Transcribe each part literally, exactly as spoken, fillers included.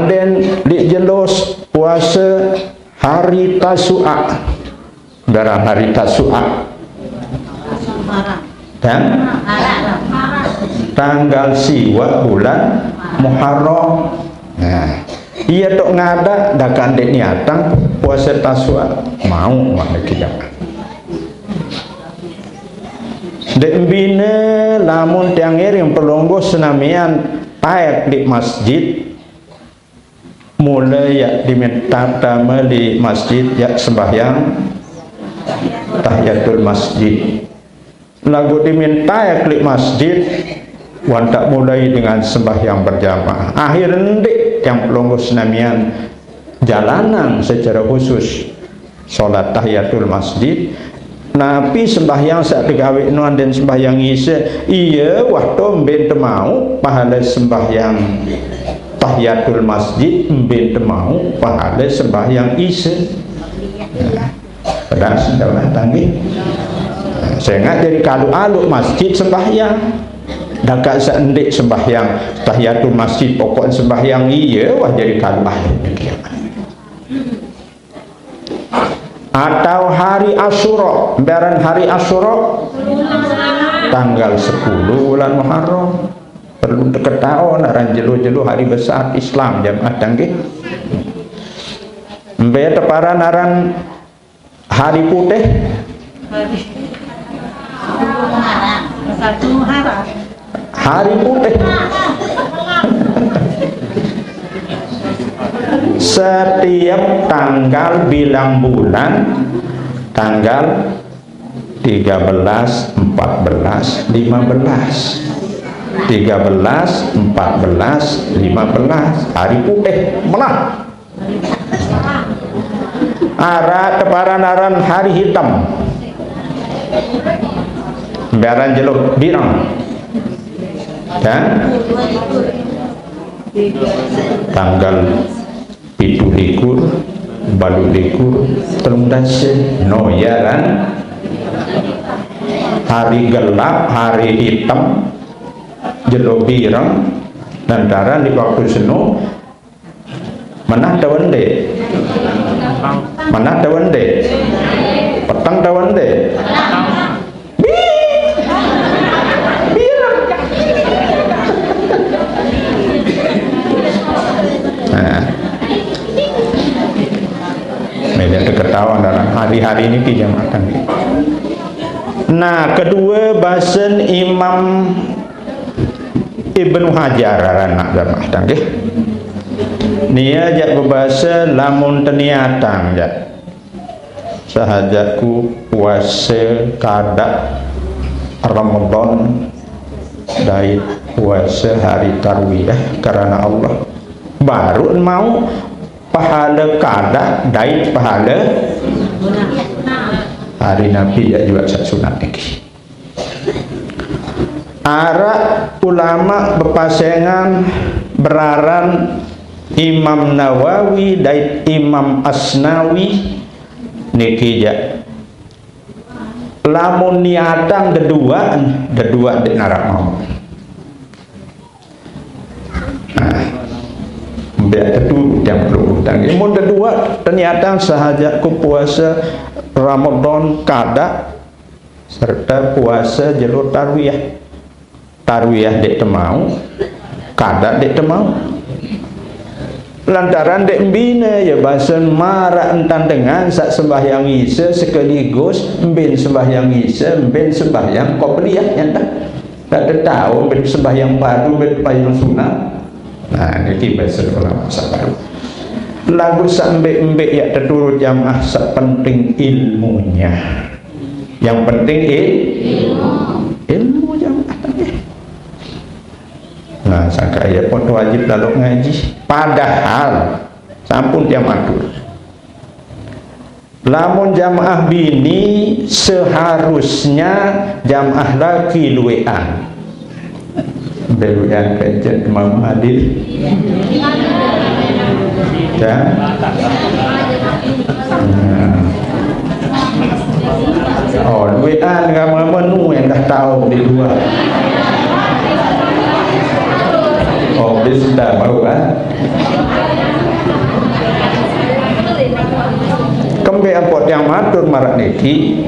Den, di jelo puase hari Tasu'a. Barang hari Tasu'a. Dan tanggal siwa bulan Muharram. Nah, iya tok ngada, dakan dek niatang puase Tasu'a. Mau mana kita. Dek mbine, lamun tiang ngiring pelungguh senamian taek di masjid, mulai ya diminta tame di masjid ya sembahyang tahiyatul masjid. Lagu diminta ya klik masjid, wan tak mulai dengan sembahyang berjamaah. Akhir ndik yang pelungguh senamian jalanang secara khusus sholat tahiyatul masjid. Napi sembahyang sak digawe nuan den sembahyang Isya, iya wah to mben temau pahala sembahyang tahiyatul masjid, mben temau pahala sembahyang Isya. Pedas dalam tanggih. Saya ingat jadi kalu aluk masjid sembahyang. Dakak seendik sembahyang tahiyatul masjid, pokok sembahyang iya wah jadi kalu aluk. Atau hari Asyura, beran hari Asyura tanggal sepuluh bulan Muharram. Perlu diketahui aran jelo-jelo hari besar Islam jamaah tanggih. Mbe teparan aran hari putih? Hari putih. Setiap tanggal bilang bulan, tanggal tiga belas, empat belas, lima belas. Tiga belas, empat belas, lima belas, hari putih. Melah. Ara teparan aran hari hitam. Baran jeluk birang. Dan tanggal pitu likur, balu likur, telung dase. No, ya kan? Hari gelap, hari hitam, jelo birang, lantaran di waktu seno Manah tawende? Manah tawende? Peteng tawende? Bi-, birang. Nah. Media ketahuan dalam hari-hari ini jamaah tanggih. Nah, kedua basen Imam Ibnu Hajar aran nak jamaah tanggih. Nia jak bebasa lamun teniatang jak. Sahajaku puasa kada Ramadan dait puasa hari tarwiyah karena Allah. Baru mau pahala kada dait pahala hari Nabi ya juga sak sunat niki. Arak ulama bepasengan beraran Imam Nawawi dait Imam Asnawi niki ja. Lamun niatan dedua, dedua dek narak mau. Nah, biar tetu jam puluh tanggi. Mun dedua ternyata sahaja ku puasa Ramadan kada serta puasa jelo tarwiyah. Tarwiyah dek temau, kada dek temau. Lantaran dek mbina ya basen marak entan dengan sak sembahyang isa sekaligus mbin sembahyang isa mbin sembahyang qobliyah nyata. Tak tahu mbin sembahyang fardu mbin sembahyang sunat. Nah, ini basen ulama sabar. Lagu sambik-mbik ya terturut jamaah sepenting ilmunya. Yang penting il ilmu jamaah tadi. Nah, sangka ya pun wajib lalu ngaji. Padahal sampun tiang matur. Lamun jamaah bini seharusnya jamaah laki luwean. Beluan pencet Imam Adil. Ya. Nah. Oh, luwean kamu menu yang dah tahu di luar. Oh, bis dah baru kan? Pe ampun tiang matur maraq niki,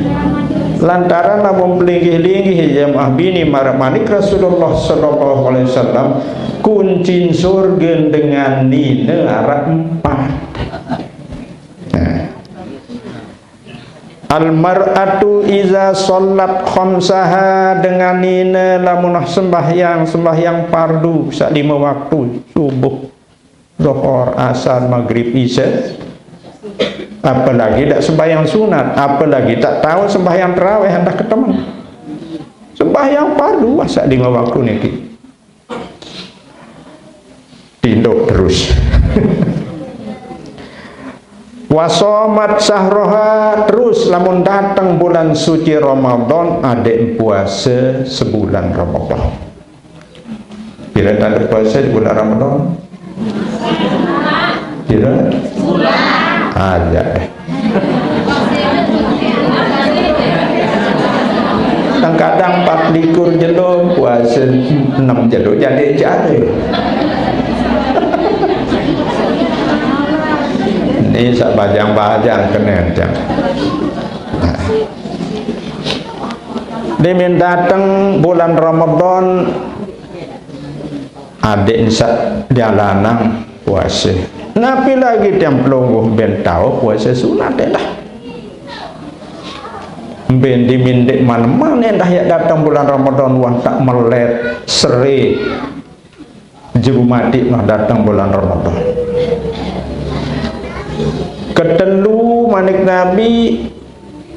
lantaran lamun pelinggih-linggih jamaah bini maraq manik Rasulullah sallallahu alaihi wasallam, kuncin surga dengan nine araq empat. Nah. Al mar'atu iza shallat khamsaha, dengan nine lamun sembahyang, sembahyang fardu sak lima waktu, subuh, Zohor, asar, maghrib, isya. Apalagi tak sembahyang sunat, apalagi tak tahu sembahyang terawih hendak ketemen. Sembahyang fardu asa lima waktu niki. Tinduk terus. Wasomat sahroha, terus lamun datang bulan suci Ramadan, adek puasa sebulan Ramadan. Pira tanda puasa di bulan Ramadan? Pira? Aja deh. Kadang-kadang empat likur jelo, puasa enam jelo, jadi-jadi. Ini sak bajang-bajang kena. Nah. Dimin dateng bulan Ramadan, adek nisa dia lanang puasa. Napi lagi tiang pelungguh ben tau puasa sunat endah. Ben dimin dek maneman endah yak dateng bulan Ramadan, wah tak melet, seri. Juru mati nah datang bulan Ramadan. Ketelu manik Nabi,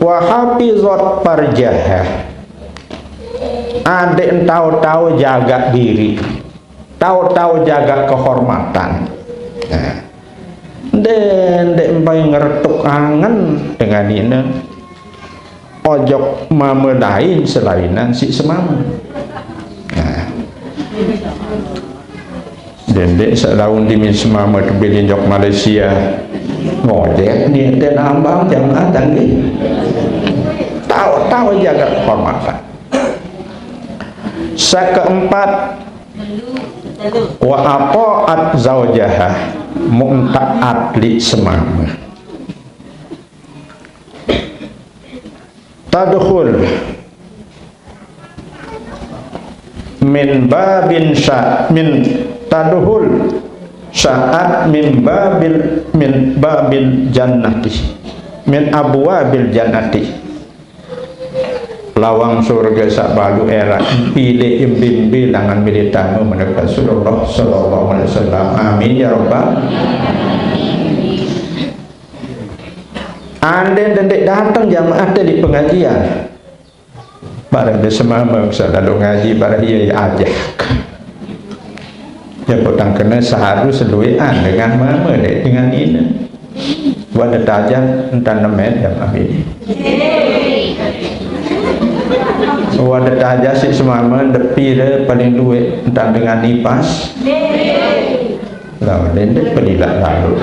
wa hafizat farjaha. Adek entau-tau jaga diri, tau-tau jaga kehormatan. Nah, ndek, ndek empai ngeretuk angen dengan ine. Ojok mama lain selainan si semama. Nah. Dendek selaun dimin semama tu bilin jok Malaysia. Ngojek ni ente nambang jamaah tanggi. Tahu-tahu jaga kehormatan. Sekeempat, wa atoat zaujaha, mentaat li semama. Tadkhul min babin sya-, min tadkhul syaat min babil, min babil jannati, min abwabil jannati. Lawang surga sak balu era, pilih imbim bilangan militame menurut Rasulullah sallallahu alaihi wasallam. Amin ya rabbal. Ande dendek dateng jamaah te di pengajian. Bareng de semama bisa lalu ngaji, bareng iya ya ajak. Ya potang kena seharus luean dengan mama dek dengan ina. Wadah tajah entan nemen jamaah ini. Wadah tajah si semama depi de paling luek entan dengan nipas. Lah, dendek pelilak lalu.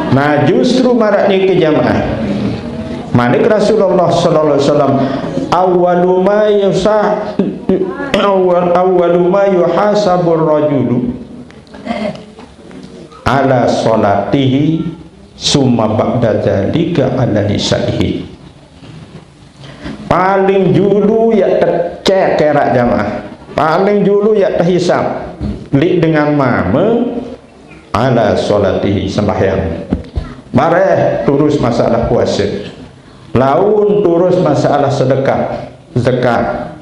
Nah, justru marak ni ke jamaah. Manik Rasulullah sallallahu alaihi wasallam, awwalu ma yusah, awwal, awwalu ma yuhasabur rajulu ala salatihi summa ba'da dzalika ala lisanihi. Paling julu ya tecek kerak jamaah. Paling julu ya tehisap. Lik dengan mama ala salatihi sembahyang. Bareh terus masalah puasa. Laun terus masalah sedekah, zakat,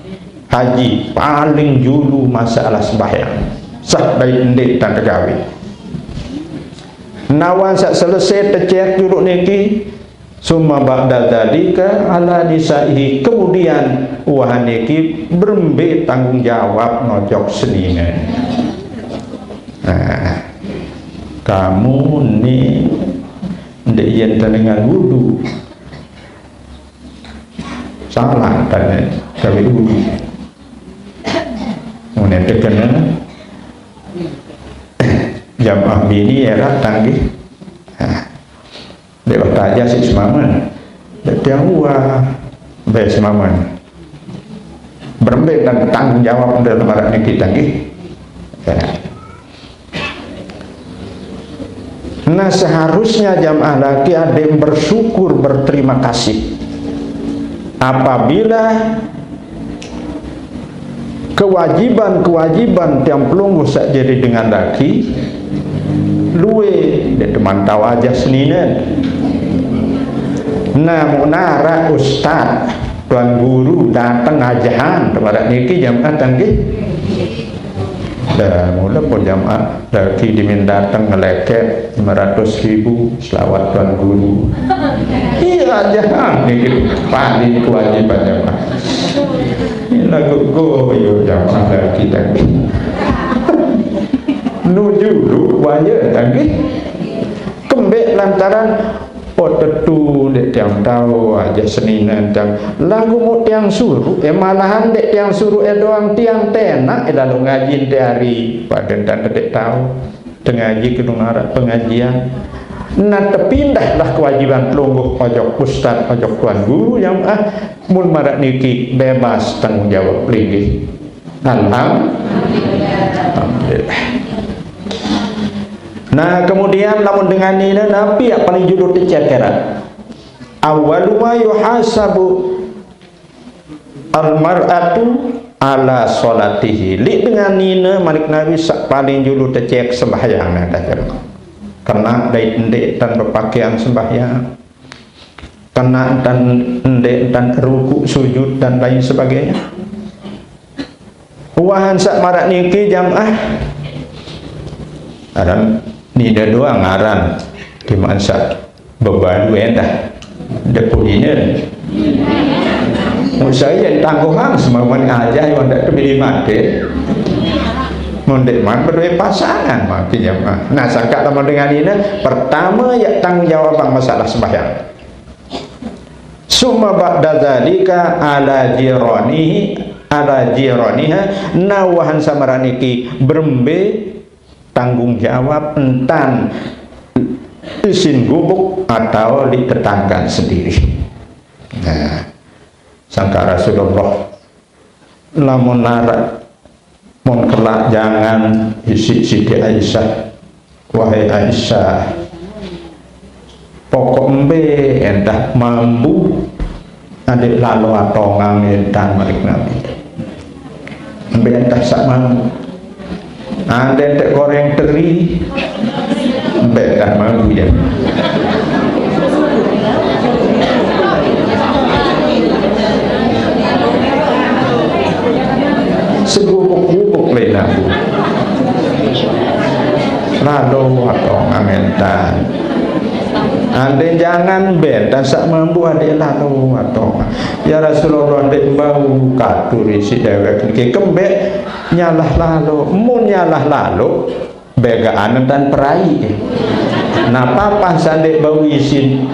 haji, paling julu masalah sembahyang. Sah dari endi tan tegawi. Nawan sak selesai tecek dulu niki, summa ba'da dzalika ala nisaihi, kemudian wah niki berembe tanggung jawab nojok senine. Nah, kamu ni ndak yen dengan wudu. Salah tanya kami dulu. Menetapkan jamaah bini era tanggi. Nah, dia bertanya si semaman. Dia tiang wah, be semaman. Berembe dan tanggung jawab dalam marak niki tanggi. Ya. Nah, seharusnya jamaah laki adik bersyukur, berterima kasih apabila kewajiban-kewajiban tiang pelungguh sak jadi dengan laki luwe dek teman tahu aja seninen. Nah, mun arak ustad, tuan guru datang ajahan, temarak niki jamaah tanggi. Dah mula pun jamaah lagi dimin datang ngeleket lima ratus ribu selawat tuan guru. Iya ajahan niki paling kewajiban jamaah. Ini lagu goyo jamaah lagi tanggi. Nuju lu waya tanggi. Kembek lantaran oh tetu dek tiang tahu aja seninen tiang lagu mu tiang suruh eh malahan dek tiang suruh eh doang tiang tenak eh lalu ngaji ente hari pada tanda dek tahu tengaji kedung arak pengajian. Nah, tepindahlah kewajiban pelungguh ojok ustad ojok tuan guru yang ah mun marak niki bebas tanggung jawab linggih. Alhamdulillah. Nah, kemudian lamun dengan ini napi yang paling julu tecek kira. Awwalu ma yuhasabu almar'atu ala salatihi. Lik dengan nina malik Nabi sak paling julu tecek sembahyang nang dah kira. Kena dai endek dan berpakaian sembahyang. Kena dan endek dan ruku sujud dan lain sebagainya. Wahan sak marak niki jamaah. Aran nida doang aran. Di mansa bebalu endah. Depu dina. Mun saya tangguhan semaman aja yang tak kebili mati. Mun dek man berduwe pasangan mati jamaah. Nah, sangka lamun dengan ini pertama ya tanggung jawab masalah sembahyang. Summa ba'da dzalika ala jiranihi ala jiraniha nawahan samaraniki berembe tanggung jawab entan isin gubuk atau di tetangga sendiri. Nah, sangka Rasulullah lamun narak mun kelak jangan isi Siti Aisyah. Wahai Aisyah, pokok embe endah mambu adik lalu atongang entan malik Nabi. Embe endah sak mambu. Ande tek goreng teri, embe endah mambu ya. Segubuk-gubuk le nabu. Lalu atau ngamentan. Ande jangan bentan sak mambu ade lalu atau ya Rasulullah ande bau katuri si dewek niki kembek nyalah lalu mun nyalah lalu begaan dan perai. Nah, papan sandek bau isin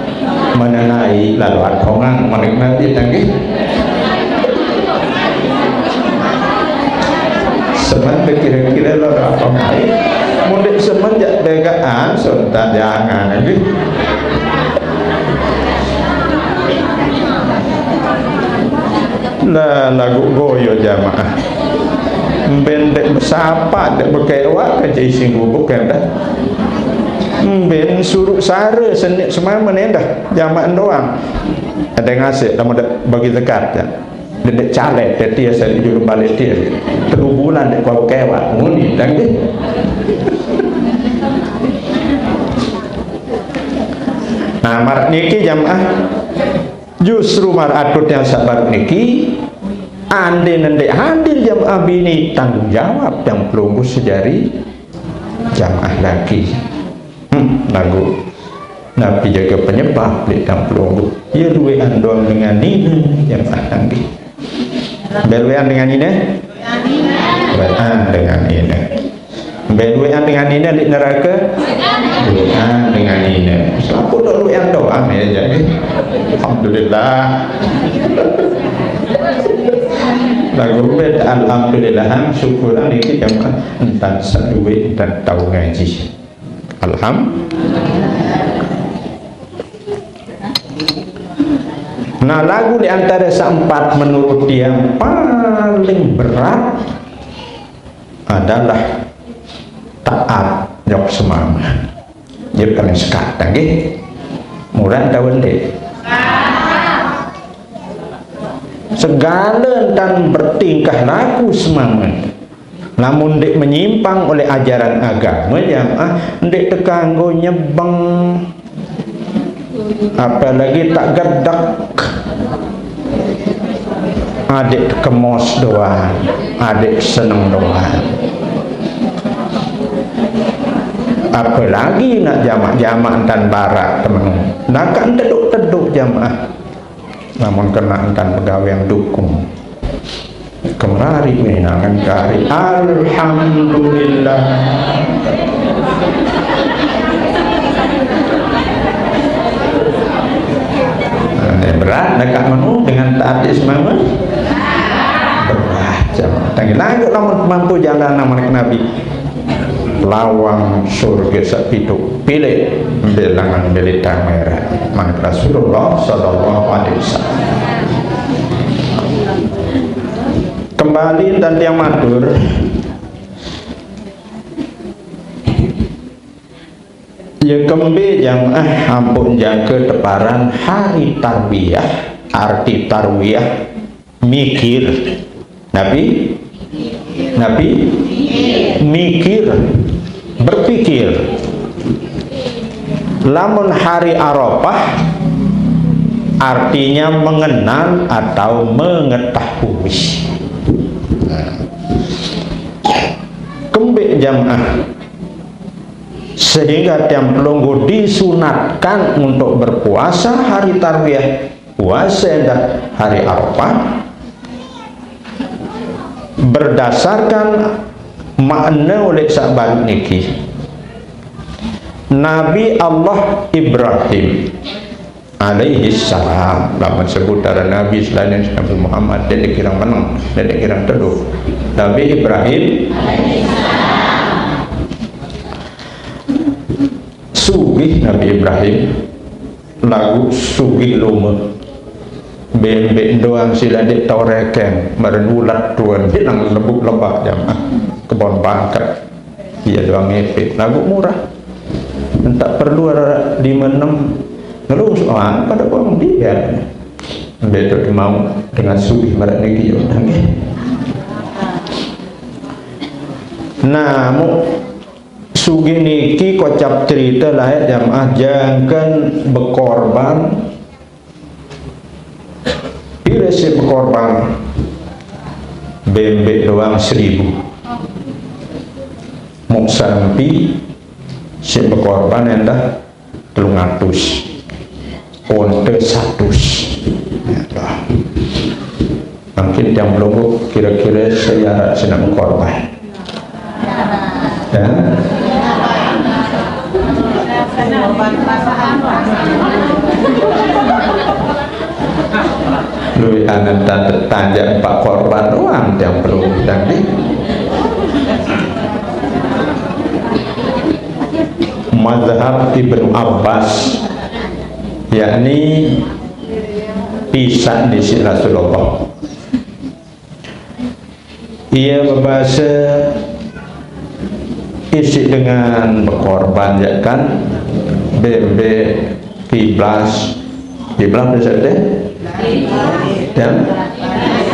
menenai lalu atongang menikmati tanggi. Semen kira-kira lo apa mai? Mudik semen jak begaan sontan jangan lagi. Lah lagu goyo jamaah. Mben dek besapa dek bekewak ke jising gubuk endah. Mben suruh sare senik semamen endah jamaah doang. Ada ngasih kamu dek bagi zakat ya. Dek caleg dek dia saya juru balik dia. Telu bulan dek kau kewak nguni tanggi. Nah, marak niki jamaah justru marak atut yang sabar niki ande nendek hadir jamaah bini tanggung jawab yang pelungguh sejari jamaah laki. Hmm, lagu Nabi jaga penyebab di yang pelungguh. Ya duwe andong dengan nina jamaah laki. Berduwe dengan nina. Berduwe dengan nina. Mbe duwean dengan nina di neraka? Duwean dengan nina. Selaku tak duwean doang ya jadi. Alhamdulillah. Lagu mbe alhamdulillah syukuran niki jamaah entan seduwe entan tahu ngaji. Alhamdulillah. Nah, lagu di antara saempat menurut dia yang paling berat adalah taat nyok semama. Dia paling sekat lagi. Murah tahu ndeq? Segala entan bertingkah laku semama, lamun ndeq menyimpang oleh ajaran agama, jamaah, ndeq tekanggo nyebeng, apalagi tak gedek, adeq kemos doang, adeq seneng doang. Apalagi nak jamaq-jamaq entan barak temen, nakaq teduk-teduk jamaah. Lamun kena entan pegawean dukung, kemrari ngenangan kari, alhamdulillah. Nah, berat dekat menu dengan taat semama. Berat, jamaah. Tangi lagu lamun mampu jalan amanat Nabi. Lawang surga sepituq, pilih bilangan militer merah. Manik Rasulullah sallallahu alaihi wasallam. Kembali dan tiang matur, ya kembe jamaah ampun jangke teparan hari tarwiyah, arti tarwiyah, mikir. Napi? Napi? Mikir, berpikir. Lamun hari Arafah, artinya mengenal atau mengetahui. Nah. Kembe jamaah. Sehingga tiang pelungguh disunatkan untuk berpuasa hari tarwiyah, puasa endah hari Arafah, berdasarkan makna oleh saq baruq niki. Nabi Allah Ibrahim alaihi salam, lamun sebut aran Nabi selain Nabi Muhammad, ndeq dikirang meneng, ndeq dikirang teduh. Nabi Ibrahim sugih, Nabi Ibrahim laguq sugih lome. Bembeq doang silaq ndeq tao rekeng, maren ulet tuan, bilang lebuk lebak jamaah. Kebon bangket. Ie doang ngepit, laguq murah. Entaq perlu araq lime enem ngelus, oh, pada bang dia. Betul mau dengan sugih maraq niki, yo, nggih. Nah, mu-, sugih niki kocap cerite laeq jamaah, jangken bekorban. Pire siq bekorban? Bembeq doang seribu. Muq sampi siq bekorban endah telung atus. Onte satus. Ya, dah. Mangkin tiang pelungguh kire-kire searaq sinaq bekorban. Ya. Lueq angen tante tanjak empat korban doang tiang perlu tadi. Mazhab Ibnu Abbas, yakni pisaq isiq Rasulullah. Ie bebase isiq dengan bekorban, ya kan? Bembeq, kibas. Kibas maksudnya? Ya?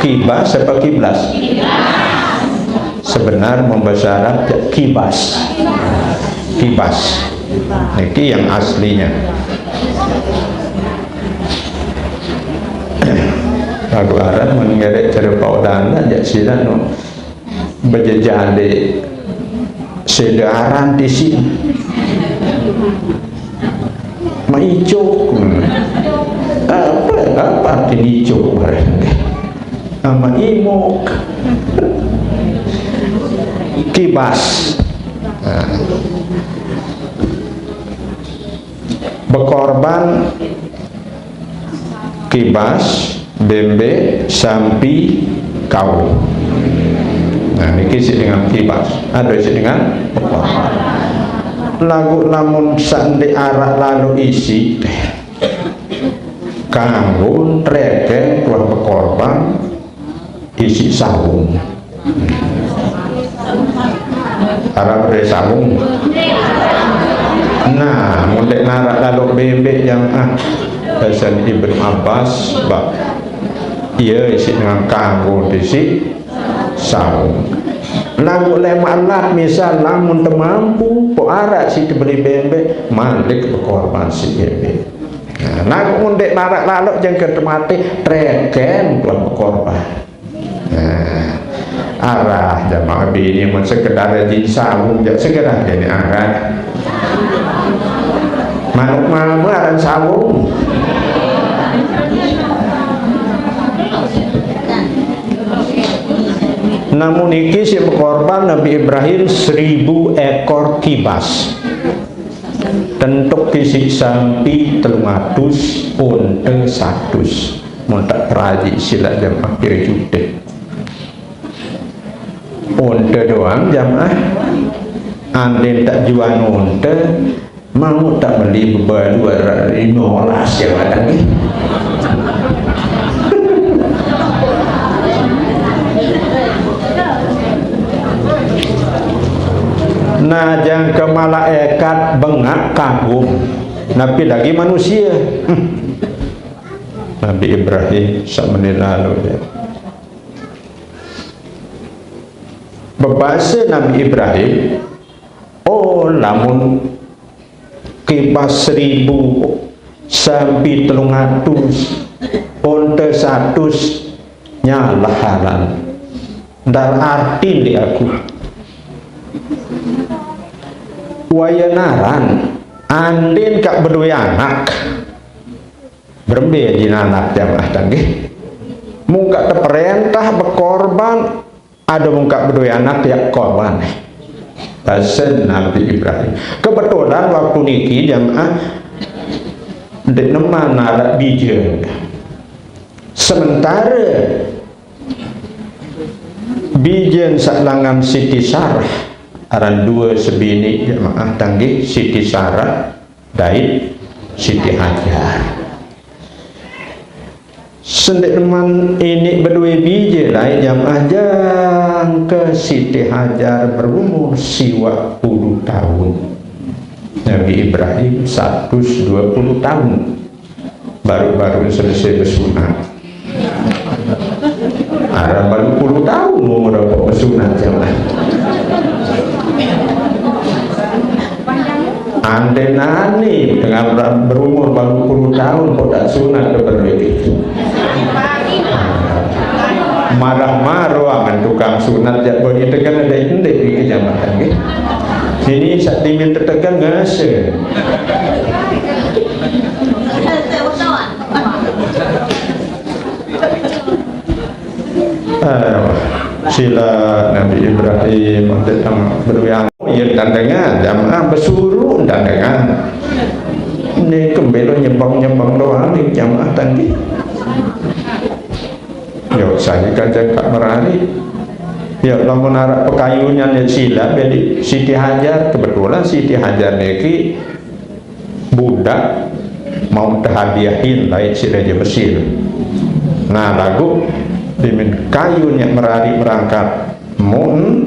Kibas apa kiblas? Sebenar membahasa Arab, ya, kibas. Kibas. Niki yang aslinya. Laguq araq mun ngerek cara paudan jaq silaq no. Bejejali side aran tisi. Maicuk. Apa, apa arti icuk? Ama imuk. Kibas. Nah. Bekorban kibas, bembeq, sampi, kau. Nah, niki siq dengan kibas. Aduh, siq dengan bekorban. Laguq lamun saq ndeq araq lalo isiq, Kanggo trekeng keluar bekorban isi saung. Arep re saung. Nah, mun dek narak lalok bembek jamaah, pesan Ibnu Abbas, bak iya isi dengan kanggo isi saung. Lagu lek malat misal lamun temampu, kok arak si tebeli bembek, malik bekorban si bembek. Nah, lagu mun dek narak lalok jengker temate, treken keluar bekorban. Nah, arah jamaah bini mun sekedar rajin saung, jak sekedar jadi angkat. Manuk mama aran saung. Namun iki si korban Nabi Ibrahim seribu ekor kibas. Tentuk kisik sampi telung atus, onte satus. Mun tak peraji silak jamaah kira juta. Onte doang jamaah. Andin tak jual onte, mau tak beli bebalu arah lima belas ya kadang ni. Nah, jangka malaikat bengak kagum. Napi lagi manusia. Hmm. Nabi Ibrahim sak menit lalu ya. Bebase Nabi Ibrahim, oh, lamun kibas seribu, sampi telung atus, onte satus, nyalah aran. Ndal arti di aku. Waya naran, andin kak beduwe anak. Berembe jin anak jamaah tanggih. Mungkak teperintah bekorban, ada mungkak beduwe anak ya korban. Tasen Nabi Ibrahim. Kebetulan waktu niki jamaah dek neman anak bijen. Sementara bijen sak langan Siti Sarah, aran dua sebini jamaah tanggih, Siti Sarah dait Siti Hajar. Sendek teman ini berdua biji lain jamaah jangka Siti Hajar berumur siwak puluh tahun. Nabi Ibrahim seratus dua puluh tahun. Baru-baru selesai bersunat. Arah baru puluh tahun umur apa bersunat jamaah. Ande nani dengan ber-, berumur baru puluh tahun kok tak sunat ke berlebih. Marah-marah angan tukang sunat jak bagi tekan ada indik di kecamatan ni. Sini sak timin tetekan ngase. Ah, sila Nabi Ibrahim, ada tang berwiang. Ya, tandangan, jamaah besuruh tandangan. Ni kembelo nyebang-nyebang doang ni jamaah tangki. Yo, saya kan cakap merari. Ya, lamun arak pekayunya ni sila, jadi Siti Hajar, kebetulan Siti Hajar niki budak mau tehadiahin lain si Raja Mesir. Nah, lagu dimin kayu nyak merari merangkat mun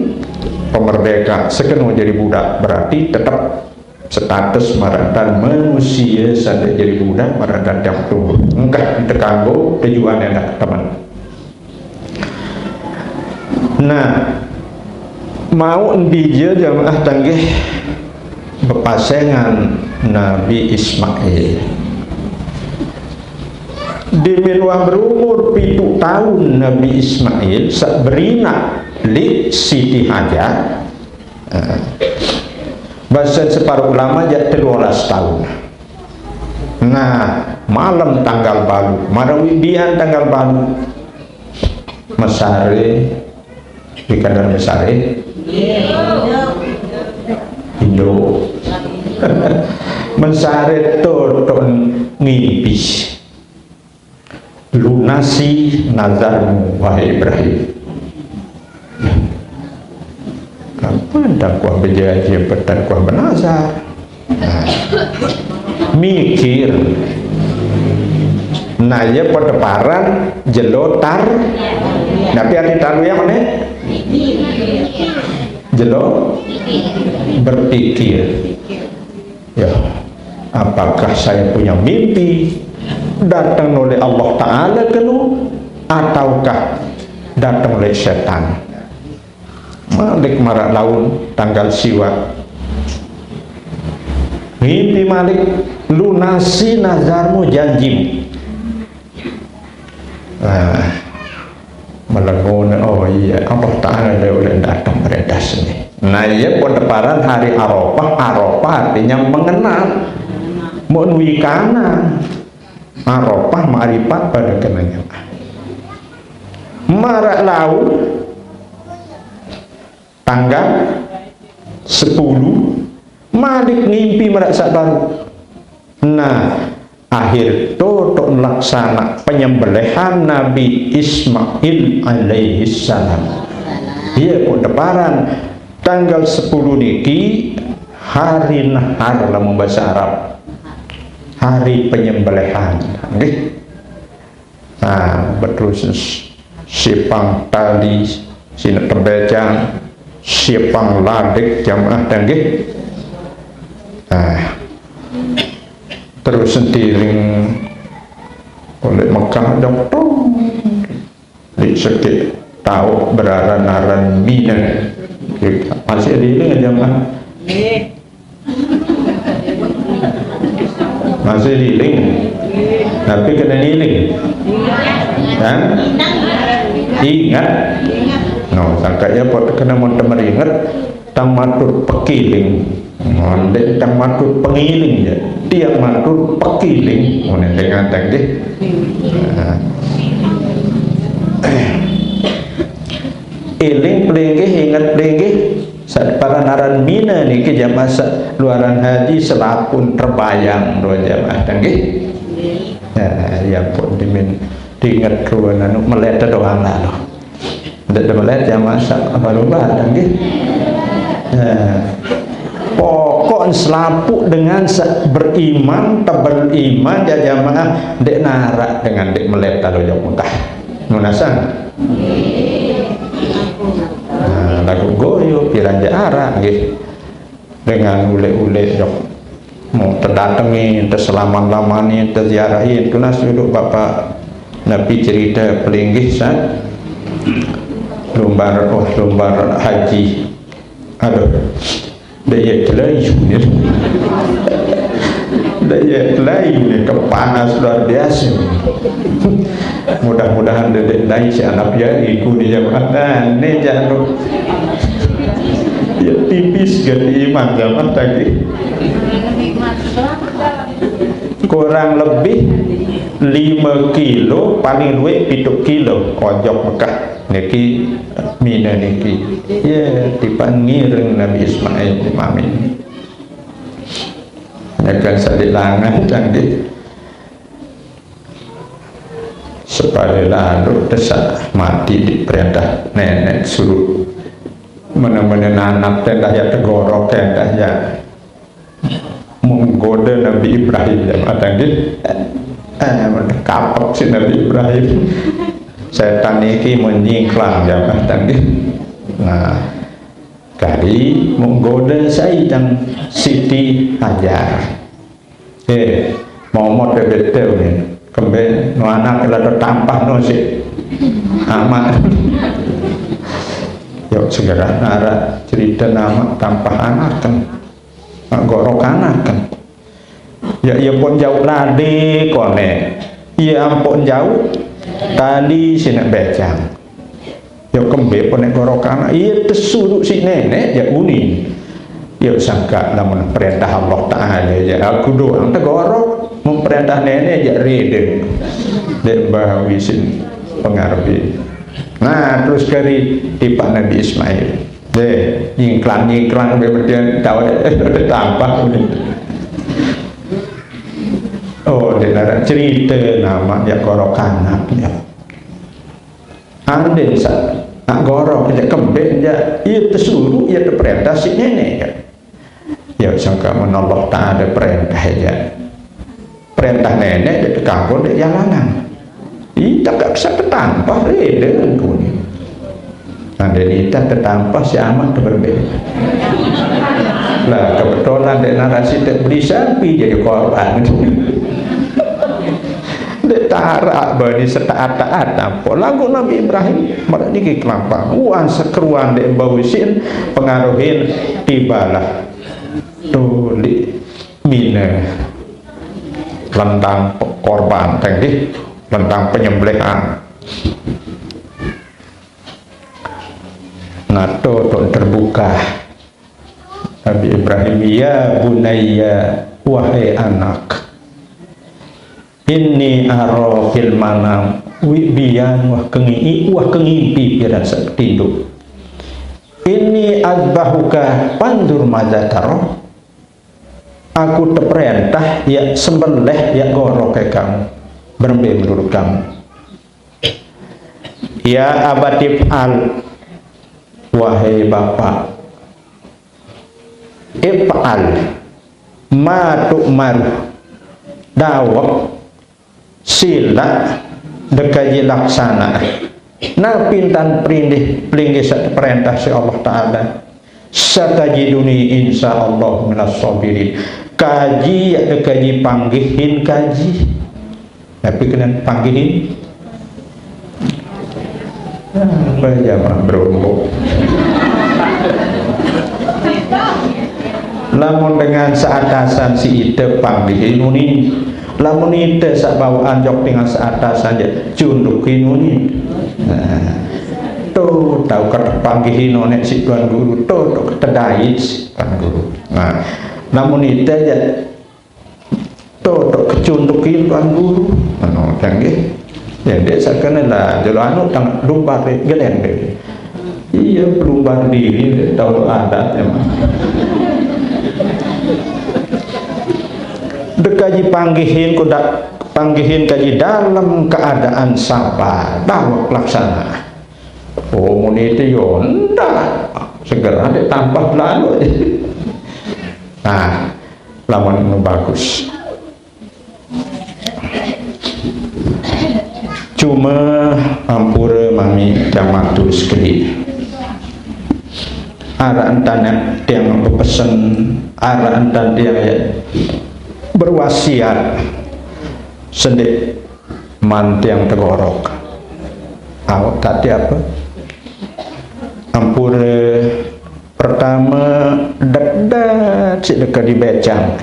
pemerdeka sekenu jadi budak, berarti tetap status maratan manusia sada jadi budak maratan tiap tubuh. Engkah kita kanggo tujuan enak teman. Nah, mau ndija jamaah tanggih bepasengan Nabi Ismail. Di minuah berumur pitu tahun Nabi Ismail, sak berinak li Siti Hajar. Eh, bahasa separuh ulama jak telulas tahun. Nah, malam tanggal balu, marawi bian tanggal balu. Mesare, di kadar mesare. Indo. Mesare toton ngipis. Lunasi nazarmu, wahai Ibrahim. Kapan tak kuah berjanji, kapan tak kuah bernazar? Nah, mikir. Nah, ya padha paran jelo tar. Tapi ati tarwiyah meneh? Jelo berpikir. Ya, apakah saya punya mimpi datang oleh Allah Ta'ala kenu, ataukah datang oleh setan? Malik marak laun tanggal siwa. Ngimpi malik, lunasi nazarmu, janjimu. Nah, melengone, oh iya, Allah Ta'ala oleh datang beredas nih. Nah, iya, padha paran hari Arafah, Arafah artinya mengenal. Mun wikana, Arafah makrifat pada kenanya. Marak laun tanggal sepuluh, malik ngimpi marak sak baru. Nah, akhir totok melaksana penyembelihan Nabi Ismail alaihissalam. Iya, padha paran tanggal sepuluh niki hari nahar, lamun bahasa Arab. Hari penyembelihan. Nggih. Nah, beterus sipang tali, sineq tebecang, sipang ladek jamaah tanggih. Nah, terus sentiring oleh Mekah dong, tong. Di sekit tau beraran-aran Mina. Masih dieling jamaah? Masih dieling? Tapi kena dieling. Hah? Ingat? No, sangka ya, pot kena mun temeringet, tang matur pekiling. Ndeq tang matur pengiling ya. Tiang matur pekiling. Mun enteng-enteng deh. Nah. Eling pelinggih, inget pelinggih. Saq paran aran Mina niki jamaah saq luaran haji selapuq terbayang doang jamaah tanggih. Ya, ya pun dimin, diinget doang anu melet doang lah loh. Ndeq melet jamaah saq apa lupa tanggih. Ya. Pokok selapuq dengan saq beriman, tebel iman ya jamaah, ndeq narak dengan ndeq melet karo jok Mekah. Nunasan. Nah, laguq goyo piran jaq araq nggih. Dengan uleq-uleq jok. Mau tedatengi, teselaman-lamani, teziarahi, tunas dulu Bapak Nabi cerita pelinggih saq lumbar, oh, lumbar haji. Aduh. Ndeq ye kelayu ni. Ndeq ye kelayu ni, kepanas luar biasa. Mudah-mudahan ndeq naik si anak ya iku ni jamaah. Nah, ni jamaah. Ya tipis ganti iman jamaah tadi. Kurang lebih lima kilo, paling luwih pitu kilo, ojok Mekah. Niki Mina niki. Ya, tiban ngiring Nabi Ismail Imamin. Nyekel sedilangan canggih. Separe lalu desak mati diperintah nenek suruh. Mene-mene nanak tendah ya tegorok tendah ya. Menggoda Nabi Ibrahim ya, matan nggih. Eh, kapek si Nabi Ibrahim. Setan niki menyingklang ya, matan nggih. Nah, kali menggoda sai tang Siti Hajar. Eh, momot bebet ni. Kembe no anak la tampah no si amat. Yuk segera nara cerita nama tampah anak kan. Mak gorokan akan. Ya, iya pun jauh lade kone. Iya ampun jauh tali sineq becang. Ya kembe pun nek gorokan, iya tesuruq si nenek ya uni. Ya sangka lamun perintah Allah Ta'ala ya aku doang tegorok, mun perintah nenek ya rede. Dek bawi sin pengarepe. Nah, terus kari tipak Nabi Ismail. Deh, nyingklang-nyingklang sampai berdian tahu deh, tampak. Oh, dia ada cerita nama ya gorokan ya. Andin sa, nak gorok aja kembek aja. Iya tesuruh, iya teperintah si nenek ya. Ya sangka mun Allah Ta'ala perintah aja. Perintah nenek dek kanggo dek jalanan. Ita gak bisa ketampah, reda engko ni. Andai ita ketampah si amat tu berbeda. Lah, kebetulan dek narasi tak beli sapi jadi korban. Dek tarak bani setaat-taat apa. Lagu Nabi Ibrahim, mereka ni kelapa. Wan sekeruan dek bau isin, pengaruhin tibalah. Tu di Mina. Lentang pe-, korban, teng di. Lentang penyembelihan. Nah, tu, tu terbuka. Nabi Ibrahim, "Ya bunayya, wahai anak. Inni ara fil manam, wi biyan wah kengi, wah kengimpi piran sak tinduk. Inni azbahuka fandur madza tara." Aku teperintah ya sembelih ya goro ke kamu. Berembe menurut kamu? Ya abati fa'al, wahai bapak. If'al ma tu'mar. Dawek sila dekaji laksana. Nah, pintan perindih pelinggih satu perintah si Allah Ta'ala. Satajiduni insya Allah minas sabirin. Kaji ya dekaji panggihin kaji. Tapi kena panggihin. Apa jamaah berombo? Lamun dengan seatasan si ite panggihin uni. Lamun ite sak bawaan jok dengan seatasan je cundukin uni. Nah, tu tau kata panggihin onek si Tuan Guru, tu, tu kata dait si Tuan Guru. Nah, lamun ite je tu, tu kecundukin Tuan Guru. Anu, canggih. Ya, dia sakana lah, jelo anu tang lumbar dek, geleng dek. Iya, pelumbar diri dek, tahu adat emang. Dek kaji panggihin, kuda panggihin kaji dalam keadaan sabar, dawek laksana. Oh, mun itu yo ndak, segera dek tambah lalu. Nah, lamun nu bagus. Cuma ampura mami tiang matur sekedi. Araq entan tiang bepesen, araq entan tiang berwasiat sendik man tiang tegorok. Awak tak tiap apa. Ampura pertama, dedet sik deka dibecang.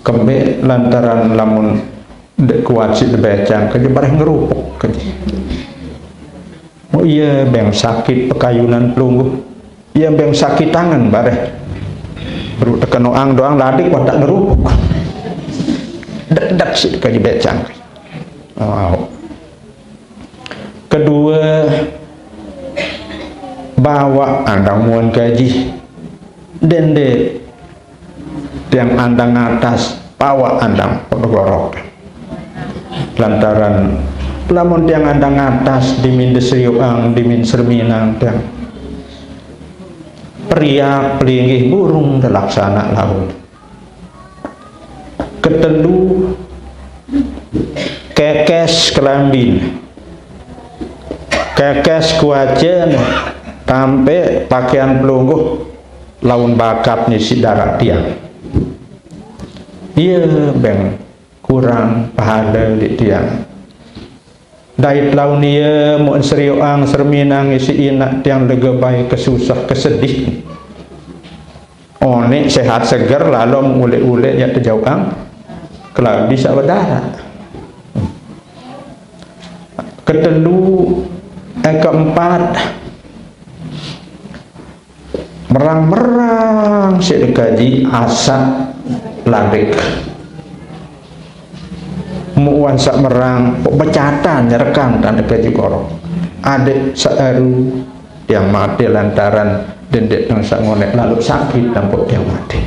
Kembe lantaran lamun dek kuat sik dibecang, kaji bareh ngerupuk kaji. Oh iya, beng sakit pekayunan pelungguh. Iya, beng sakit tangan bareh. Baru tekeno ang doang ladik watak ngerupuk. Dedet sik deka dibecang. Wow. Kedua, bawa andang muan kaji. Dende tiang andang atas, bawa andang gorok. Lantaran lamun tiang andang atas, dimin desriuang, dimin serminang tiang. Periak, pelinggih, burung, telaksana laut. Ketelu, kekes kelambin, kekes kuajen, tampe pakaian pelungguh laun bakat nisi darah tiang. Iya, beng kurang pahala di tiang. Dait laun iya, mun serioang serminang isi inak tiang legebai kesusah kesedih. Onik sehat seger, lalu ulek-ulek ya tejauang, keladi sak bedara. Ketelu, eh, keempat, merang-merang sik dekaji asak ladik. Muan sak merang, pok becatan nyerekang tan dekaji korok. Adik seeru yang mati lantaran dendek nang sak ngonek lalu sakit tampuk tiang mati.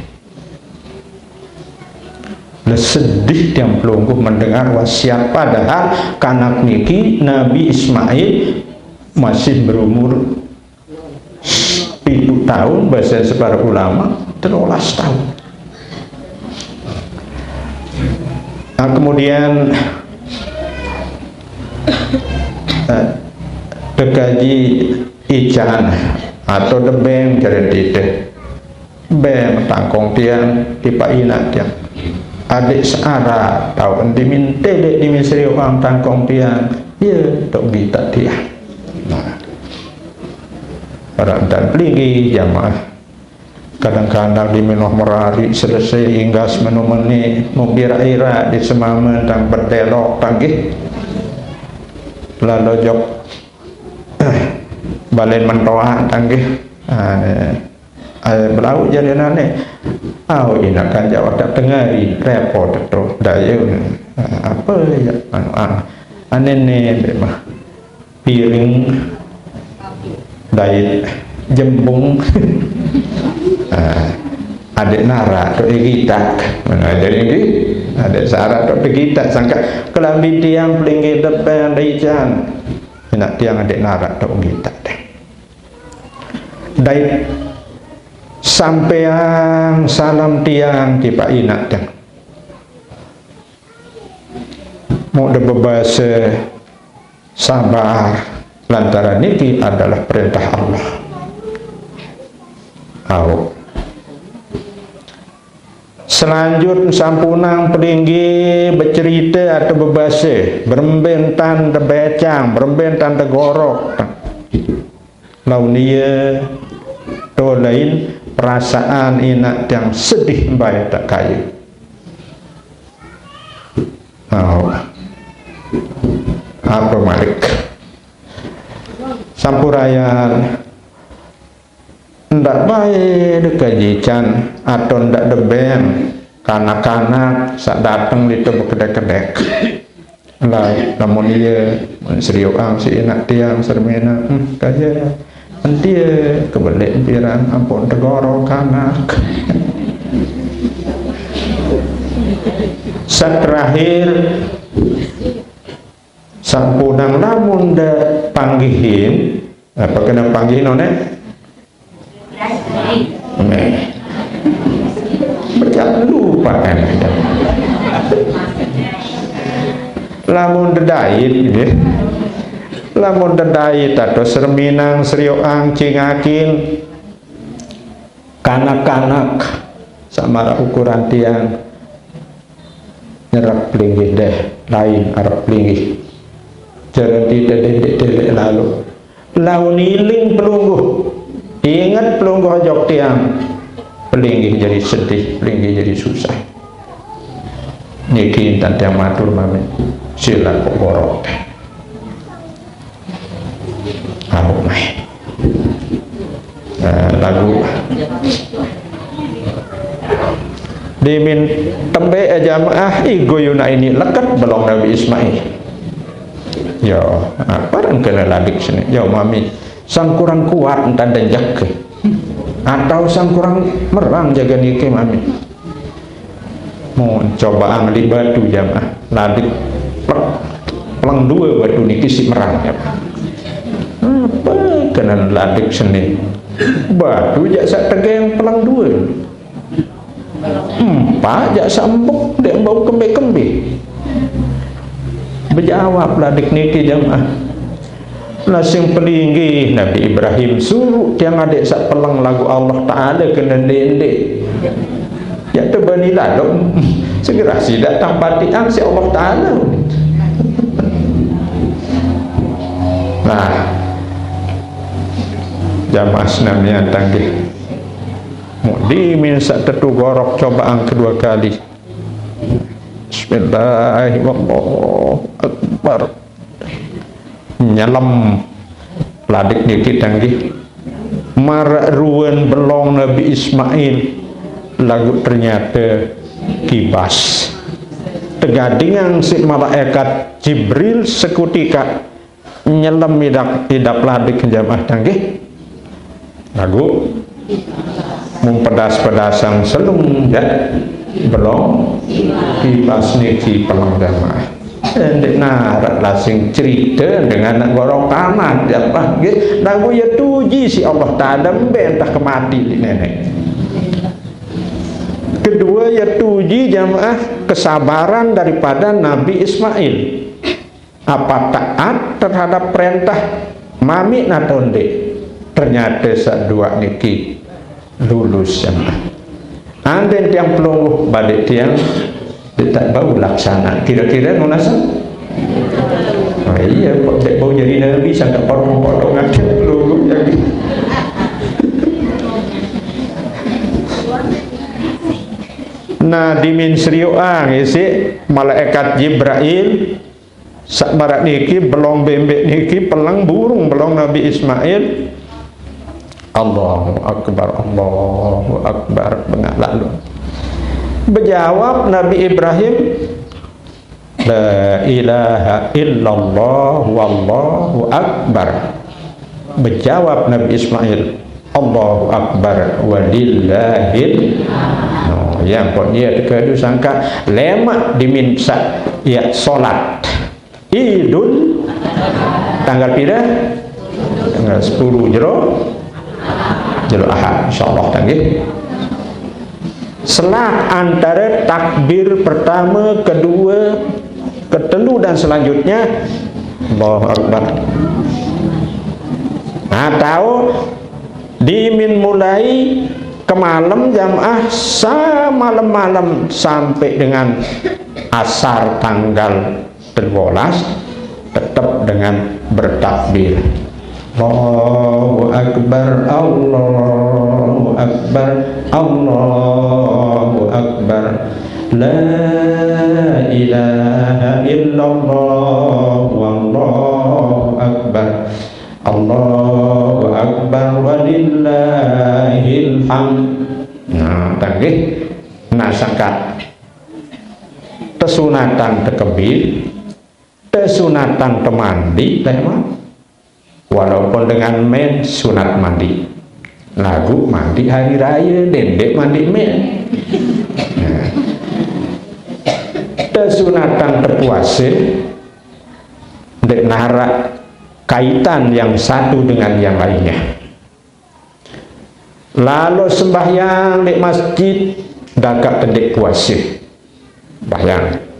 Lah sedih tiang pelungguh mendengar wasiat, padahal kanak niki Nabi Ismail masih berumur pitu tahun, bahasa separa ulama, terolas tahun. Nah, kemudian, eh, dekaji ican atau debeng, jadi titeh. Beng tangkong tiang, tipak inak tiang. Adik seara, tau enti minta dek di misri orang tangkong tiang, ya, tok gita tiang. Nah, orang dan pelinggih jamaah. Kadang-kadang di menoh merari selesai inggas menu meni, mau ira-ira di semama tang berdelok tanggih. Lalu jok, eh, balen mentoa tanggih. Ah, eh, belau jadi nane. Au, ina kan jawab tak tengari, repot tu. Daya, ah, apa ya? Anu, ah. Ane ne, memang piring, dait jembung. Ah, adik nara tu igitak. Mana jadi ni? Adik sara tu igitak. Sangka kelambi tiang pelinggih depan daican. Ina tiang adik nara tu igitak deh. Dait sampeang salam tiang tipak inak tiang. Mau de bebasa sabar, lantaran niki adalah perintah Allah. Au. Selanjut sampunang pelinggih becerita atau bebasa, beremben tan debecang, beremben tan degorok. Laun iya, to lain perasaan inak tiang sedih mbai tak kaya. Au. Apa malik? Sampurayan, ndak bae dekajican atau ndak debeng kanak-kanak sak dateng ditu bekedek-kedek. Lah, lamun iya, mun seriuang si inak tiang sermina, hmm, kaya, entie, kebelik piran ampun tegoro kanak. Sak terakhir, sampunang lamun de panggihin, apa kena panggihin, one? Neh. Pecah lupa kan. Lamun dedait, nggih. Lamun dedait atau serminang, serioang, cingakin, kanak-kanak, samara ukuran tiang, nyerap pelinggih deh, lain arep pelinggih. Jaran tidak dendek-dendek lalu. Laun iling pelungguh, inget pelungguh ojok tiang, pelinggih jadi sedih, pelinggih jadi susah. Niki intan tiang matur mami, sila kok borok teh. Aku meh. Nah, lagu dimin tembe jamaah, i guyuna ini leket belong Nabi Ismail. Yo, apa ran kena ladik sini? Yo, mami, sang kurang kuat entah denjak ke. Atau sang kurang merang jaga niki, mami. Mau coba angli batu jamaah. Ladik plek, peleng dua batu niki si merang ya. Apa kena ladik sini? Batu jak sak tegeng peleng dua. Empat jak sambuk dek bau kembe-kembe. Bejawab ladik niki jamaah. Nah, sing pelinggih Nabi Ibrahim suruh tiang adik sak peleng lagu Allah Ta'ala kena ndek-ndek. Ya tu bani lalu segera sidak tampatian si Allah Ta'ala. Nah, jamaah senamian tanggih. Mudi min sak tetu gorok cobaan kedua kali. Bismillahirrahmanirrahim. Allahu Akbar. Nyelem ladik niki tanggih. Marak ruan belong Nabi Ismail. Lagu ternyata kibas. Tegadingan si malaikat Jibril seketika nyelem idap, idap ladik jamaah tanggih. Lagu mun pedas-pedasang selung ya belong kibas niki peleng jamaah. Ndeq narak lasing cerita dengan anak gorokan jamaah nggih. Lagu ya tuji si Allah Ta'ala mbe entah kemati di nenek. Kedua, ya, uji jamaah kesabaran daripada Nabi Ismail. Apa taat terhadap perintah mami napa ndeq? Ternyata saq dua niki lulus, jamaah. Andin tiang pelungguh balik tiang, ndeq taq bau laksana. Kira-kira nunas? Oh iya, kok ndeq bau jadi nabi, sangkaq potong-potongan tiang pelungguh jadi. Nah, dimin serioqang isiq malaikat Jibrail, saq maraq niki, belong bembeq niki, peleng burung belong Nabi Ismail. Allahu Akbar, Allahu Akbar, bengaq lalo. Bejawab Nabi Ibrahim, "La ilaha illallah wallahu akbar." Bejawab Nabi Ismail, "Allahu Akbar walillahil." No, yang kok dia teka tu sangka lemaq dimin saq, ya, solat Idul tanggal pira? Tanggal sepuluh jero, jero Ahad, insyaallah, tanggih. Selah antara takbir pertama, kedua, ketelu dan selanjutnya, Allahu Akbar. Atau dimin mulai kemalem jamaah samalem-malem sampai dengan asar tanggal telulas, tetep dengan bertakbir. Allahu Akbar, Allahu Akbar, Allahu Akbar. La ilaha illallah, wallahu akbar. Allahu Akbar walillahil hamd. Nah, tanggih. Nah, sangka tesunatan tekebir, tesunatan temandi, teh, Mak. Walaupun dengan men sunat mandi. Laguq mandi hari raya, ndeq mandi men. Nah. Tesunatan tepuase, ndeq naraq kaitan yang satu dengan yang lainnya. Lalo sembahyang leq masjid, dakaq tendeq puase. Sembahyang.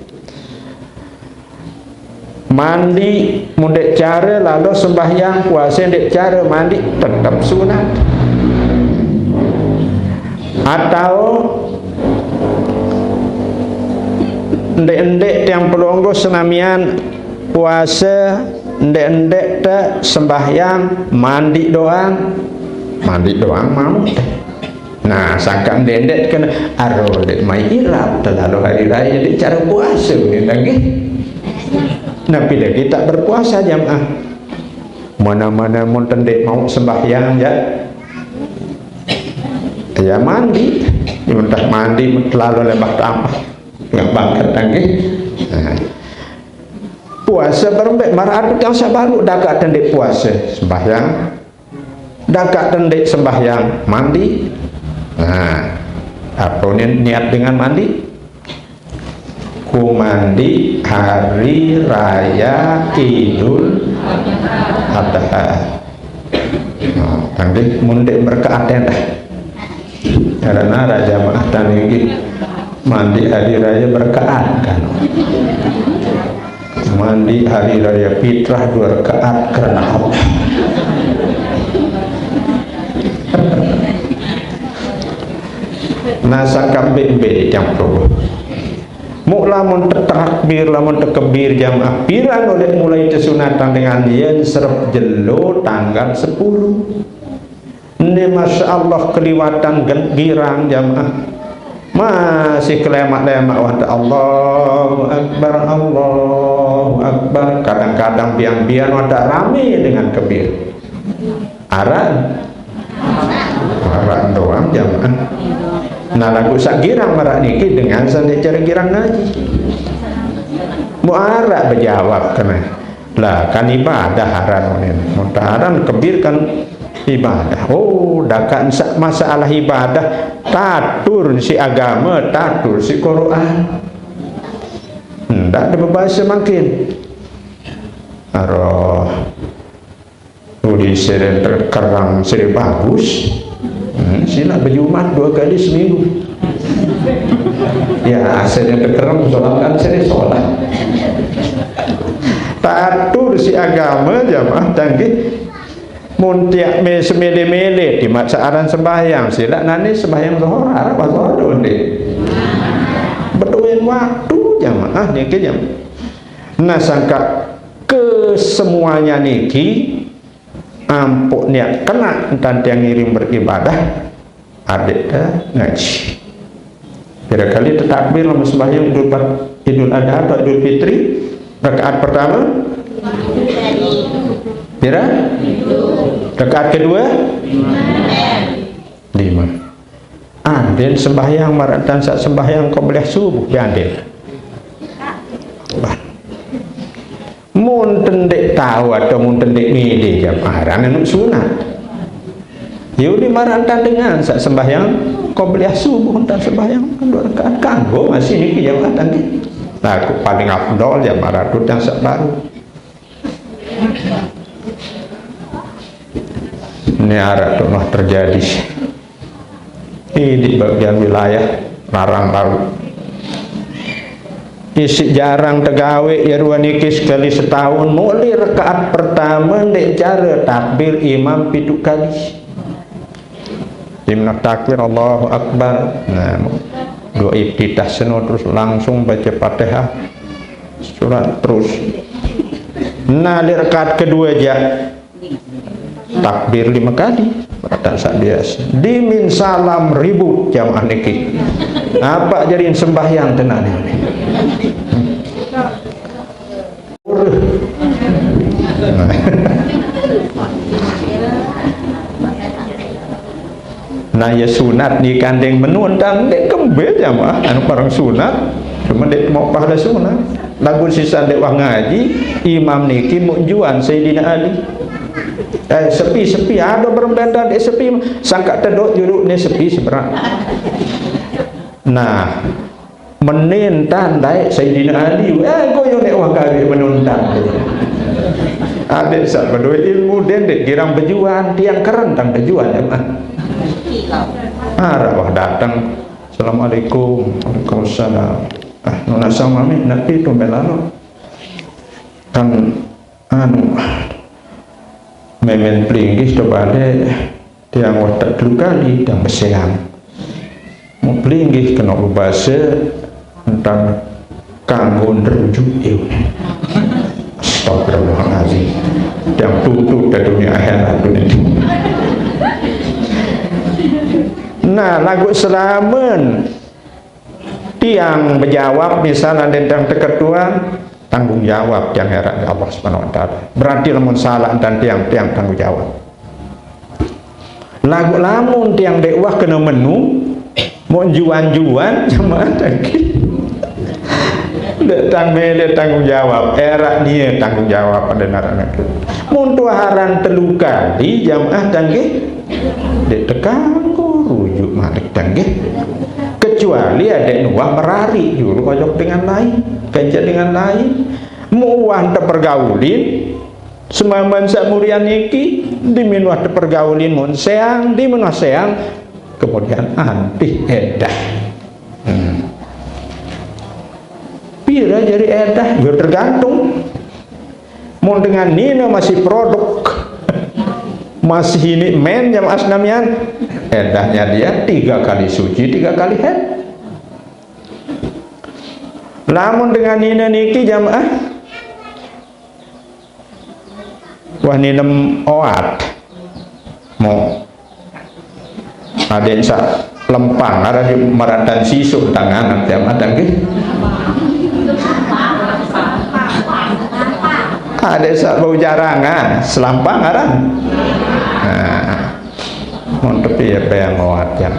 Mandi mun ndeq care, lalo sembahyang, puase ndeq care, mandi tetep sunat. Atau ndeq-ndeq tiang pelungguh senamian puase, ndeq-ndeq te sembahyang, mandi doang. Mandi doang mauq te. Nah, sangkaq ndeq-ndeq kene, aro ndeq mai irap, te lalo hari raye ndeq care puase, nggih. Napi dait tak berpuasa jamaah? Mana-mana mun tendeq mauq sembahyang, ya. Ya mandi. Mun taq mandi, mun te lalo lembah tamah. Nggak bangket, nggih. Nah. Puase berembe, maraq adeq tiang saq baruq dakaq tendeq puase, sembahyang. Dakaq tendeq sembahyang, mandi. Nah, ape ni-, niat dengan mandi? Ku mandi hari raya Idul Adha. Nah, tanggih mun ndeq merekaat endah. Karena raja maah tani nggih mandi hari raya berkaat kan. Mandi hari raya fitrah dua rakaat karena Allah. Nah, sangkaq mbe-mbe tiang pelungguh. Muq lamun tetakbir, lamun tekebir jamaah, piran uleq mulai tesunatan dengan yen serep jelo tanggal sepuluh. Ini, masya Allah, keliwatan gen-, girang jamaah. Masih kelemaq-lemaq wah te Allahu Akbar, Allahu Akbar. Kadang-kadang bian-bian wah te rame dengan kebir. Aran? Aran doang jamaah. Nah, laguq saq girang maraq niki dengan saq ndeq care girang ngaji. Muq araq bejawab kene. Lah, kan ibadah aran unin. Mun aran kebir kan ibadah. Oh, dakaq sa-, masalah ibadah, tatur siq agame, tatur siq Qur'an. Ndaq de bebase mangkin. Aroh. Uli sire terkerang, sire bagus. Hmm, silaq bejumat dua kali seminggu. Ya, asale tekerem solat kan sini solat. Tatur si agama jamaah tanggih. Mun tiak me semele-mele di mat saaran sembahyang, sila nani sembahyang zuhur, arep zuhur onde. Beduin waktu jamaah niki jam. Nah, sangka kesemuanya niki ampuk niat kena entan tiang ngiring beribadah, adik dah ngaji. Pira kali tetakbir lamun sembahyang Idul Fat-, Idul Adha atau Idul Fitri? Rakaat pertama? Pira? Rakaat kedua? Lima. Andin sembahyang maraq entan saq sembahyang qobliyah subuh, be andin. Bah. Mun tendeq tao atau mun tendeq mele jam aran anu sunat. Ye udah maraq entan dengan saq sembahyang qobliyah subuh entan sembahyang dua rakaat kanggo masih niki jamaah tadi. Nah, paling afdol jam maraq entan saq baru. Ini araq tuh mah terjadi. Ini di bagian wilayah Larang Laut. Isiq jarang tegawe ye rue niki sekali setahun, mule rakaat pertame ndeq care takbir imam pituq kali. Imam takbir, Allahu Akbar. Nah, doa iftitah seno terus langsung baca Fatihah. Surat terus. Nah, leq rakaat kedue jaq takbir lime kali. Rakaat saq biase. Dimin salam ribut jamaah niki. Apa jari sembahyang tenane? Nah, ya sunat ni kandeng menu entan ndeq kembe jamaah, anu bareng sunat, cuma ndeq mauq pahale sunat. Laguq sisan ndeq wah ngaji, imam niki mauq njuan Sayyidina Ali. Eh, sepi, sepi, ada berembe entan ndeq sepi, sangkaq tedoq juluq ni sepi seberaq. Nah, Mene entan daeq Sayyidina Ali, eh, goyong ndeq wah gawe menu entan. Adeq saq bedoe ilmu, dendeq girang bejuan, tiang keren tang bejuan, ya, Mak. Araq wah dateng. Assalamualaikum. Waalaikumsalam. Ah, nunas sama mi, napi tumben lalo? Kan anu, memen pelinggih tebale tiang watek telu kali tiang beseang. Mau pelinggih kena bebase entan kanggo nderujuk iu. Astagfirullahalazim. Tiang tuntut ke dunia akhirat dunia. Nah, laguq selamen tiang bejawab, misal andin tiang teketuan, tanggung jawab tiang eraq leq Allah Subhanahu wa Taala. Berarti lamun salaq entan tiang, tiang tanggung jawab. Laguq lamun tiang ndeq wah kene menu, mauq njuan-juan, jamaah tadi. Ndeq tang mele tanggung jawab, eraq nie tanggung jawab pada narak nake. Mun tuah aran telu kali, jamaah tadi, ndeq tekanggo rujuk malik tadi. Kecuali adeq nuah merariq juluq ojok dengan lain, kance dengan lain. Muah tepergaulin, semaman saq mulian niki, dimin wah tepergaulin mun seang, dimin wah seang, kemudian antih edah. Hmm. Pire jari edah? Ya tergantung. Mun dengan nine masih produk, masih ini men jamaah senamian, edahnya dia tiga kali suci, tiga kali haid. Lamun dengan nine niki jamaah, wah ninem oat. Mo. Adeq saq lempang, aran maraq entan sisuq tangan, tiang matang nggih. Adeq saq bau jarangan, selampang aran. Nah, mun tepi ya payah ngoat ya.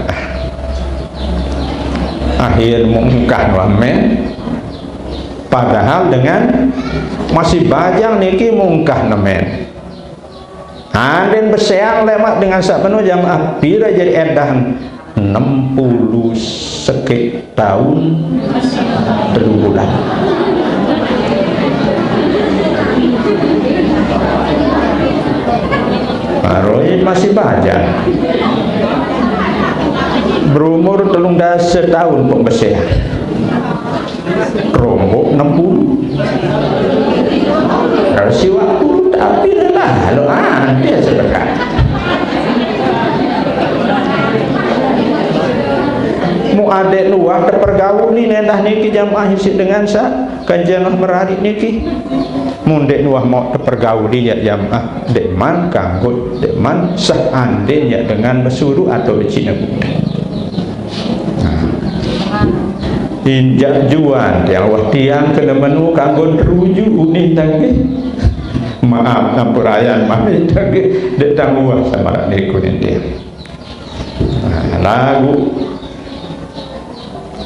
Akhir mungkah wamen. Padahal dengan masih bajang niki mungkah nemen. Andin beseang lemaq dengan saq penu jamaah, pire jari edahan? Enem puluh sekeq taun telu bulan. Baruq masih bajang. Berumur telung dasa taun pembesehan. Rombok enam puluh. Kalau siwak puluh, tapi lelah, lo aneh sedekah. Mu adek luah tepergaul ni nendah niki jamaah isi dengan sa kanjeng merari niki. Mun dek luah mau tepergauli ya jamaah, dek man kanggo, dek man seandainya dengan besuruh atau becina budak. Nah. Injak juan tiang wah tiang kena menu kanggo teruju unih tangge. Maaf, ampurayan mami tangge, dek tangguh sama niku nih tiang. Nah, lagu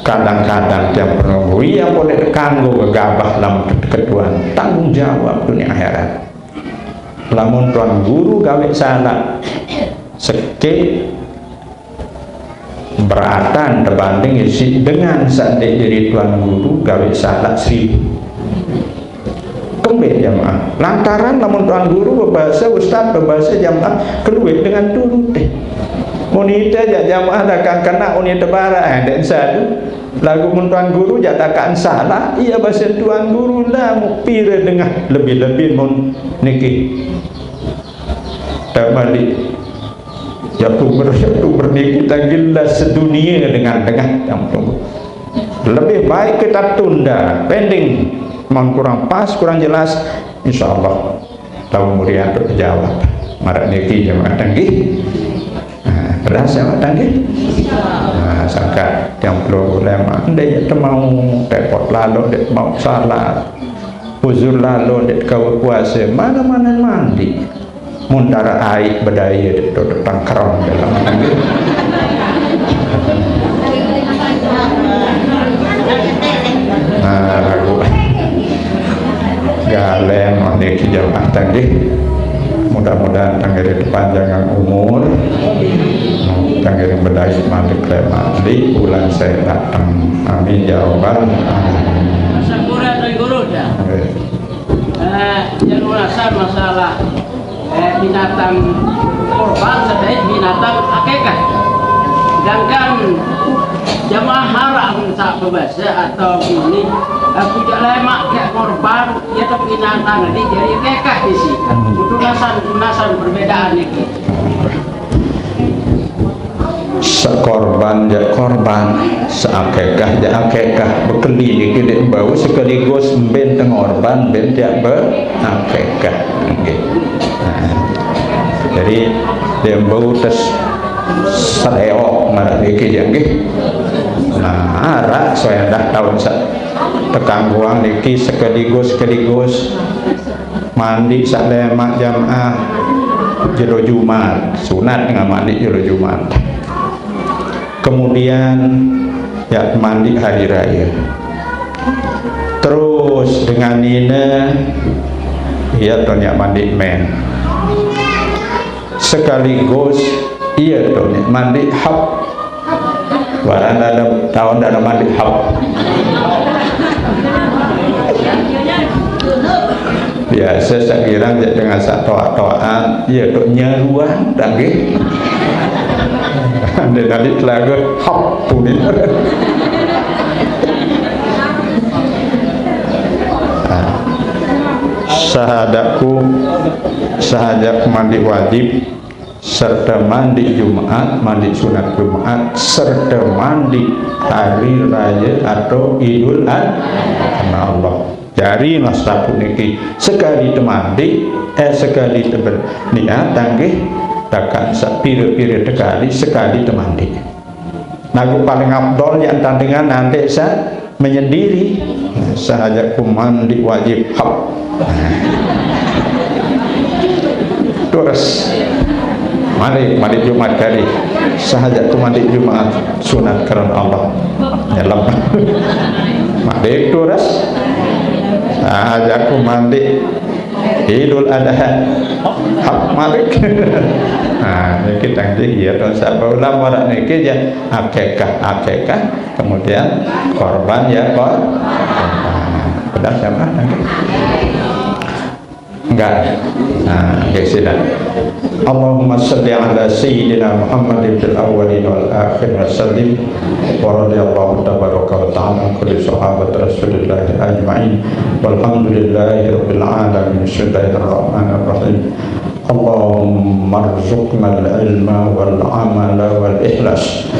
kadang-kadang tiang perlu yang boleh kanggo gegabah dalam ketuan tanggung jawab dunia akhirat. Lamun tuan guru gawe salah sekit beratan terbanding isi dengan saat jadi tuan guru gawe salah seribu. Kembali jamaah. Lantaran lamun tuan guru berbahasa, ustaz berbahasa, jamaah keluar dengan turut deh. Munita ya jamaah dah kang kena unita bara, eh, dan satu. Lagu mun tuan guru ya takkan salah, iya bahasa tuan guru lah mu pira dengah lebih-lebih mun niki. Terbalik. Ya tuber, ya tuber niki tanggilah sedunia dengan dengah yang tunggu. Lebih baik kita tunda, pending. Mun kurang pas, kurang jelas, insya Allah tahun kemudian untuk jawab. Marak niki jamaah tanggi. Nah, berasa marak tanggi. Nah, sangka yang perlu ulama, ndek ya temau repot lalu, ndek mau salat, uzur lalu, ndek kau puasa, mana-mana mandi. Muntara aik bedaya itu tangkerong dalam. Nah, lagu galeng mandi jamaah tanggi. Mudah-mudahan tanggiring kepanjangan umur, tanggiring bedaya mandi klemak di bulan saya datang. Amin ya robbal alamin. Sampura Tuan Guru dah. Oke. Eh, yang merasa masalah eh, binatang korban sebaik binatang akekah. Sedangkan jamaah haram tak berbahasa atau ini eh, pucuk lemak kayak korban ya tapi binatang nanti jadi akekah di sini. Untuk nasan, nasan perbedaan itu. Sekorban ja korban, seakekah ja akekah. Bekeli niki dek bau sekaligus ben tengorban, ben tiap berakekah. Nggih. Nah, jadi dek bau tes sereok marah niki ya nggih. Nah, arak saya dah tahun sa tekangguang niki sekaligus sekaligus. Mandi salemak jamaah jelo Jumat, sunat dengan mandi jelo Jumat. Kemudian ya mandi hari raya. Terus dengan nina ya tuh ya mandi men. Sekaligus iya tuh ya mandi hap. Barang ada tahun ada mandi hap. Biasa sekirang dengan sak toa-toaan, ya dok nyeruan, tanggih. Anda tadi telaga hap pun. Nah, sahadaku, sahajak mandi wajib, serta mandi Jumat, mandi sunat Jumat, serta mandi hari raya atau Idul Adha. Karena Allah. Jari nasraku niki sekali temandi, eh, sekali teber niat tanggih takkan sapira-pira tekali sekali temandi. Lagu paling afdol yang tandengan nanti sa menyendiri sahaja ku mandi wajib hap. Terus mari mandi Jumat kali sahaja ku mandi Jumat sunat karena Allah nyelam. Mandi terus sahaja ku mandi Idul Adha hak malik. Nah, ini kita nggih ya, dosa ulang orang niki ya akekah akekah, kemudian korban ya korban. Pedas ya Pak. Enggak. Nah, ya sudah. Allahumma salli ala sayyidina Muhammadin fil awwalin wal akhir wa sallim. Wa radiyallahu tabaraka wa ta'ala an kulli sahabat Rasulillah ajma'in. Walhamdulillahi rabbil alamin. Bismillahirrahmanirrahim. Allahumma rzuqna al-ilma wal amala wal ikhlas.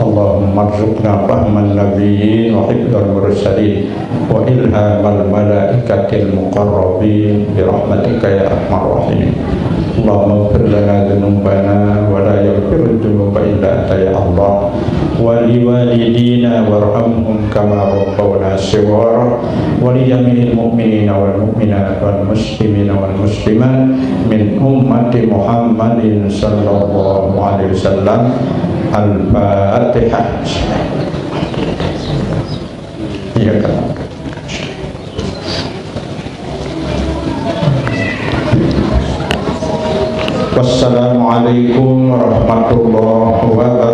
Allahumma rzuqna fahman nabiyyin wa hifdzal mursalin wa ilhamal malaikatil muqarrabin bi rahmatika ya arhamar rahimin. Allahumma ighfir lana dzunubana wa la yaghfiru dzunuba illa anta ya Allah. Wa liwalidina warhamhum kama rabbawna shighara. Wa li jami'il mu'minina wal mu'minat wal muslimina wal muslimat min ummati Muhammadin sallallahu alaihi wasallam. Al-Fatihah. Iya, Kak. Wassalamualaikum warahmatullahi wabarakatuh.